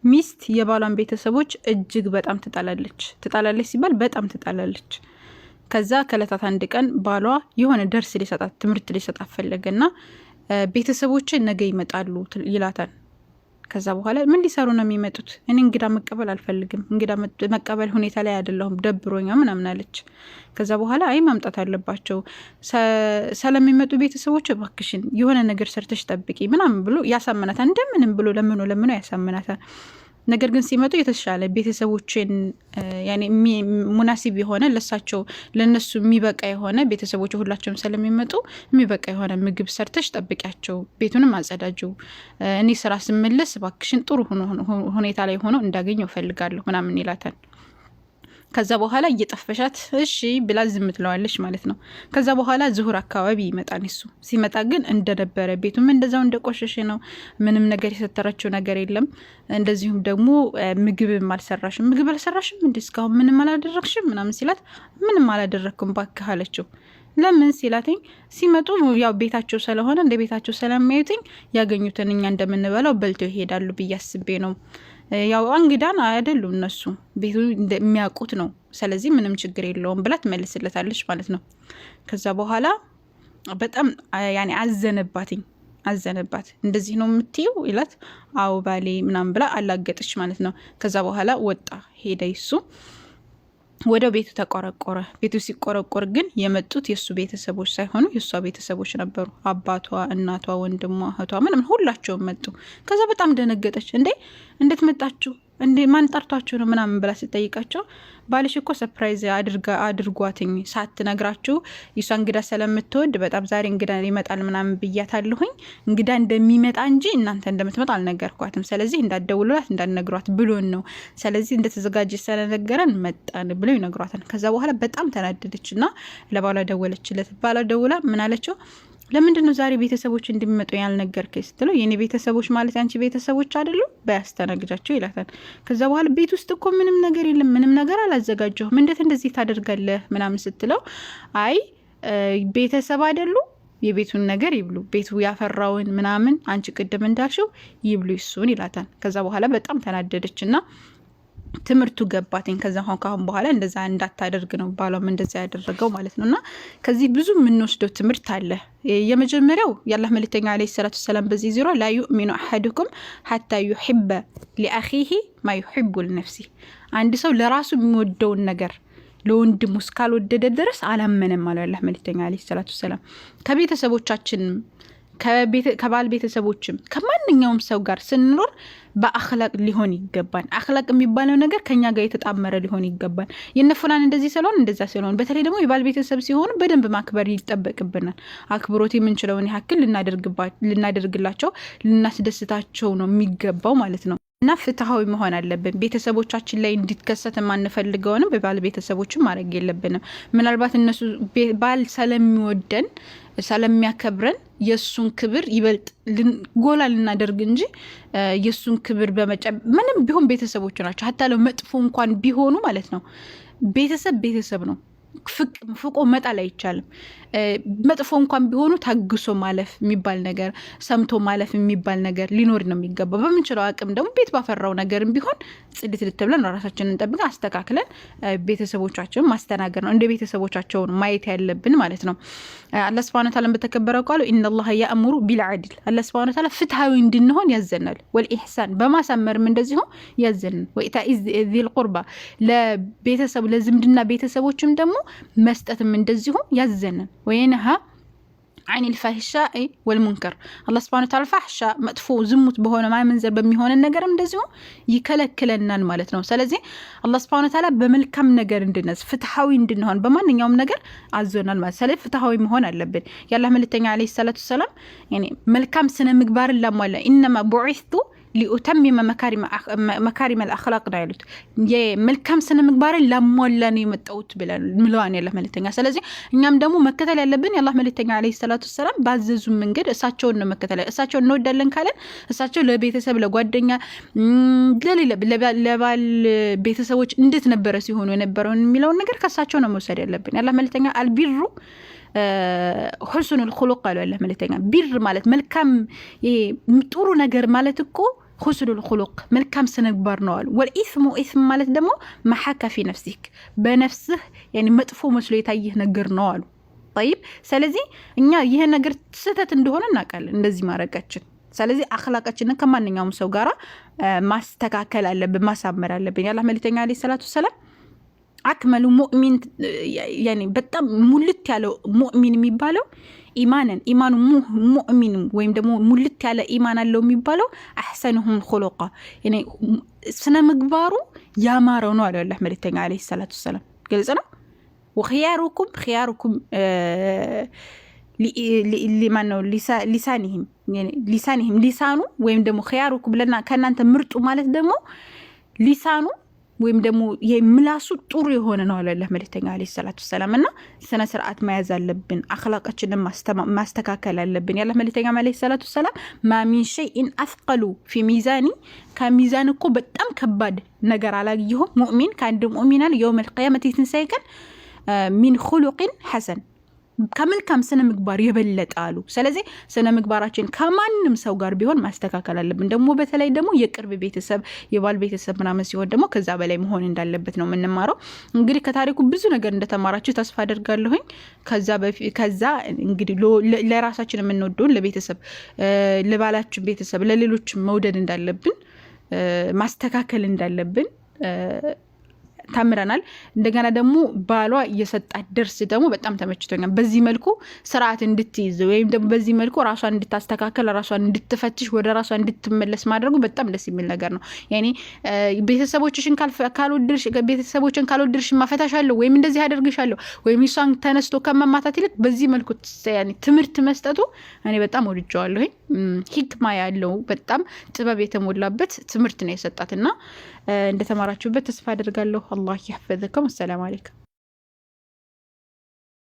ሚስት የባሏን ቤተሰቦች እጅግ በጣም ትጣላለች። ትጣላለች ሲባል በጣም ትጣላለች። ከዛ ከእለታት አንድ ቀን ባሏ የሆነ ደርስ ሊሰጣት፣ ትምህርት ሊሰጣት ፈለገና ቤተሰቦች ነገ ይመጣሉ ይላታል። ከዛ በኋላ ምን ሊሰሩ ነው የሚመጡት? እኔ እንግዳ መቀበል አልፈልግም፣ እንግዳ መቀበል ሁኔታ ላይ አይደለሁም፣ ደብሮኛ ምናምን አለች። ከዛ በኋላ አይ ማምጣት አለባቸው ስለሚመጡ ቤተሰቦች እባክሽን የሆነ ነገር ሰርተሽ ጠብቂ ምናምን ብሎ ያሳምናታል። እንደምንም ብሎ ለምኖ ለምኖ ያሳምናታል። ነገር ግን ሲመጡ የተሻለ ቤተሰቦችን مناسب የሆነ ለሳቸው ለነሱ የሚበቃ የሆነ፣ ቤተሰቦች ሁላቸውም ስለሚመጡ የሚበቃ የሆነ ምግብ ሰርተሽ ጠብቂያቸው፣ ቤቱንም አጸዳጅው፣ እኔ ስራ ስመለስ እባክሽን ጥሩ ሁኔታ ላይ ሆኖ እንዳገኘው እፈልጋለሁ ምናምን ይላታል። ከዛ በኋላ እየጠፈሻት እሺ ብላ ዝም ትለዋለች ማለት ነው። ከዛ በኋላ ዙሁር አካባቢ ይመጣል። እሱ ሲመጣ ግን እንደነበረ ቤቱም እንደዛው እንደቆሸሸ ነው። ምንም ነገር የሰተረችው ነገር የለም። እንደዚሁም ደግሞ ምግብም አልሰራሽም፣ ምግብ አልሰራሽም እንዲ እስካሁን ምንም አላደረግሽም ምናምን ሲላት ምንም አላደረግኩም ባክህ አለችው። ለምን ሲላትኝ ሲመጡ ያው ቤታቸው ስለሆነ እንደ ቤታቸው ስለሚያዩትኝ ያገኙትን እኛ እንደምንበላው በልተው ይሄዳሉ ብዬ አስቤ ነው። ያው እንግዳን አይደሉም እነሱ፣ ቤቱ የሚያውቁት ነው። ስለዚህ ምንም ችግር የለውም ብላ ትመልስለታለች ማለት ነው። ከዛ በኋላ በጣም ያኔ አዘነባትኝ አዘነባት። እንደዚህ ነው የምትይው ይላት፣ አዎ ባሌ ምናምን ብላ አላገጠች ማለት ነው። ከዛ በኋላ ወጣ ሄደ ይሱ ወደ ቤቱ ተቆረቆረ። ቤቱ ሲቆረቆር ግን የመጡት የእሱ ቤተሰቦች ሳይሆኑ የእሷ ቤተሰቦች ነበሩ። አባቷ፣ እናቷ፣ ወንድሟ፣ እህቷ ምንም ሁላቸውም መጡ። ከዛ በጣም ደነገጠች። እንዴ እንዴት መጣችሁ? እንዴ ማን ጠርቷችሁ ነው ምናምን ብላ ስጠይቃቸው ባልሽ እኮ surprise አድርጓትኝ ሳትነግራችሁ የሷ እንግዳ ስለምትወድ በጣም ዛሬ እንግዳ ይመጣል ምናምን ብያታለሁኝ። እንግዳ እንደሚመጣ እንጂ እናንተ እንደምትመጣ አልነገርኳትም። ስለዚህ እንዳትደውሉላት እንዳትነግሯት ብሎን ነው። ስለዚህ እንደተዘጋጀ ስለነገረን መጣን ብለው ይነግሯታል። ከዛ በኋላ በጣም ተናደደች እና ለባሏ ደወለችለት። ባሏ ደውላ ምን አለችው? ለምንድን ነው ዛሬ ቤተሰቦች እንደሚመጡ ያልነገርከኝ ስትለው የኔ ቤተሰቦች ማለት ያንቺ ቤተሰቦች አይደሉ በያስተናግጃቸው ይላታል። ከዛ በኋላ ቤት ውስጥ እኮ ምንም ነገር የለም፣ ምንም ነገር አላዘጋጀሁም፣ እንዴት እንደዚህ ታደርጋለህ ምናምን ስትለው አይ ቤተሰብ አይደሉ የቤቱን ነገር ይብሉ፣ ቤቱ ያፈራውን ምናምን አንቺ ቅድም እንዳልሽው ይብሉ ይሱን ይላታል። ከዛ በኋላ በጣም ተናደደች እና ትምህርቱ ገባትኝ። ከዛ ካሁን በኋላ እንደዛ እንዳታደርግ ነው ባሏም እንደዛ ያደረገው ማለት ነው። እና ከዚህ ብዙ የምንወስደው ትምህርት አለ። የመጀመሪያው የአላህ መልእክተኛ عليه الصلاة والسلام በዚህ ዙሪያ لا يؤمن أحدكم حتى يحب لأخيه ما يحب لنفسه፣ አንድ ሰው ለራሱ የሚወደውን ነገር ለወንድሙ እስካልወደደ ድረስ አላመነም አሉ የአላህ መልእክተኛ عليه الصلاة والسلام። ከቤተሰቦቻችን፣ ከባል ቤተሰቦችም ከማንኛውም ሰው ጋር ስንኖር በአክላቅ ሊሆን ይገባል። አክላቅ የሚባለው ነገር ከኛ ጋር የተጣመረ ሊሆን ይገባል። የነፉላን እንደዚህ ስለሆን እንደዛ ስለሆን፣ በተለይ ደግሞ የባል ቤተሰብ ሲሆኑ በደንብ ማክበር ይጠበቅብናል። አክብሮት የምንችለውን ያክል ልናደርግላቸው፣ ልናስደስታቸው ነው የሚገባው ማለት ነው። እና ፍትሐዊ መሆን አለብን። ቤተሰቦቻችን ላይ እንዲከሰት የማንፈልገውንም በባል ቤተሰቦችን ማድረግ የለብንም። ምናልባት እነሱ ባል ስለሚወደን ስለሚያከብረን የእሱን ክብር ይበልጥ ጎላ ልናደርግ እንጂ የእሱን ክብር በመጨ ምንም ቢሆን ቤተሰቦች ናቸው። ሀታ ለው መጥፎ እንኳን ቢሆኑ ማለት ነው። ቤተሰብ ቤተሰብ ነው። ፍቆ መጣል አይቻልም። መጥፎ እንኳን ቢሆኑ ታግሶ ማለፍ የሚባል ነገር፣ ሰምቶ ማለፍ የሚባል ነገር ሊኖር ነው የሚገባው። በምንችለው አቅም ደግሞ ቤት ባፈራው ነገርም ቢሆን ጽድት ልትብለን ራሳችንን ጠብቀን አስተካክለን ቤተሰቦቻቸውን ማስተናገድ ነው እንደ ቤተሰቦቻቸውን ማየት ያለብን ማለት ነው። አላህ سبحانه وتعالى በተከበረው ቃሉ إن الله يأمر بالعدل፣ አላህ سبحانه وتعالى ፍትሃዊ እንድንሆን ያዘናል። والإحسان በማሳመርም እንደዚሁ ያዘናል። وإيتاء ذي القربى ለቤተሰብ ለዝምድና ቤተሰቦችም ደግሞ መስጠትም እንደዚሁ ያዘናል። وينهى عن الفحشاء والمنكر፣ አላህ سبحانه وتعالى فحشاء መጥፎ ዝሙት በሆነ ማመንዘር በሚሆነ ነገርም እንደዚሁ ይከለክለናል ማለት ነው። ስለዚህ አላህ سبحانه وتعالى በመልካም ነገር እንድነዝ ፍትሐዊ እንድንሆን በማንኛውም ነገር አዞናል ማለት። ስለዚህ ፍትሐዊ መሆን አለብን። የአላህ መልእክተኛ عليه الصلاة والسلام መልካም ስነ ምግባርን ላሟላ إنما بعثت لأتمم مكارم الأخلاق ነው ያሉት። የመልካም ስነ ምግባርን ላሟላ ነው የመጣሁት ብለዋል የአላህ መልእክተኛ። ስለዚህ እኛም ደግሞ መከተል ያለብን የአላህ መልእክተኛ عليه الصلاة والسلام ባዘዙ መንገድ እሳቸውን ነው መከተል። እሳቸውን እንወዳለን ካለን እሳቸው ለቤተሰብ፣ ለጓደኛ፣ ለባል ቤተሰቦች እንዴት ነበረ ሲሆኑ የነበረውን የሚለውን ነገር ከእሳቸው ነው መውሰድ ያለብን። የአላህ መልእክተኛ البر حسن الخلق አሉ ያላህ መልእክተኛ። بر ማለት መልካም ጥሩ ነገር ማለት እኮ حسن الخلق መልካም ስነ ምግባር ነው አሉ። والإثم إثم ማለት ደግሞ ما حاك في نفسك በነፍስህ መጥፎ መስሎ የታየህ ነገር ነው አሉ። طيب ስለዚህ እኛ ይህ ነገር ስህተት እንደሆነ እናውቃለን እንደዚህ ማድረጋችን። ስለዚህ አኽላቃችንን ከማንኛውም ሰው ጋራ ማስተካከል አለብን፣ ማሳመር አለብን። የአላህ መልእክተኛ عليه الصلاة والسلام أكمل مؤمن በጣም ሙልት ያለው ሙእሚን የሚባለው إيمانا ኢማኑ ሙእሚን ወይም ደግሞ ሙልት ያለ ኢማን አለው የሚባለው أحسنهم خلقا ስነ ምግባሩ ያማረው ነው አለ የአላህ መልእክተኛ عليه الصلاة والسلام። ግልጽ ነው። وخياركم خياركم ማነው لسانهم لسانهم ሊሳኑ ወይም ደግሞ خياركم ለና ከእናንተ ምርጡ ማለት ደግሞ ሊሳኑ ወይም ደግሞ የምላሱ ጥሩ የሆነ ነው አለ መልእክተኛ عليه الصلاة والسلام። እና ስነ ስርዓት መያዝ አለብን፣ አኽላቃችንን ማስተካከል አለብን። የአላህ መልእክተኛ عليه الصلاة والسلام ما من شيء أثقل في الميزان ከሚዛን እኮ በጣም ከባድ ነገር አላየሁም ሙእሚን ከአንድ ሙእሚን አለ يوم القيامة የትንሣኤ ቀን من خلق حسن ከመልካም ስነ ምግባር የበለጠ አሉ። ስለዚህ ስነ ምግባራችን ከማንም ሰው ጋር ቢሆን ማስተካከል አለብን። ደግሞ በተለይ ደግሞ የቅርብ ቤተሰብ የባል ቤተሰብ ምናምን ሲሆን ደግሞ ከዛ በላይ መሆን እንዳለበት ነው የምንማረው። እንግዲህ ከታሪኩ ብዙ ነገር እንደተማራችሁ ተስፋ አደርጋለሁኝ። ከዛ እንግዲህ ለራሳችን የምንወደውን ለቤተሰብ ለባላችን ቤተሰብ ለሌሎችም መውደድ እንዳለብን ማስተካከል እንዳለብን ተምረናል። እንደገና ደግሞ ባሏ እየሰጣት ደርስ ደግሞ በጣም ተመችቶኛል። በዚህ መልኩ ስርዓት እንድትይዝ ወይም ደግሞ በዚህ መልኩ ራሷን እንድታስተካከል፣ ራሷን እንድትፈትሽ፣ ወደ ራሷ እንድትመለስ ማድረጉ በጣም ደስ የሚል ነገር ነው። ያኔ ቤተሰቦችሽን ካልወደድሽ ቤተሰቦችን ካልወደድሽ ማፈታሻለሁ ወይም እንደዚህ አደርግሻለሁ ወይም እሷን ተነስቶ ከመማታት ይልቅ በዚህ መልኩ ትምህርት መስጠቱ እኔ በጣም ወድጀዋለሁኝ። ሂክማ ያለው በጣም ጥበብ የተሞላበት ትምህርት ነው የሰጣት እና እንደተማራችሁበት ተስፋ አደርጋለሁ። አላህ ያፈዘከም። አሰላሙ አለይኩም።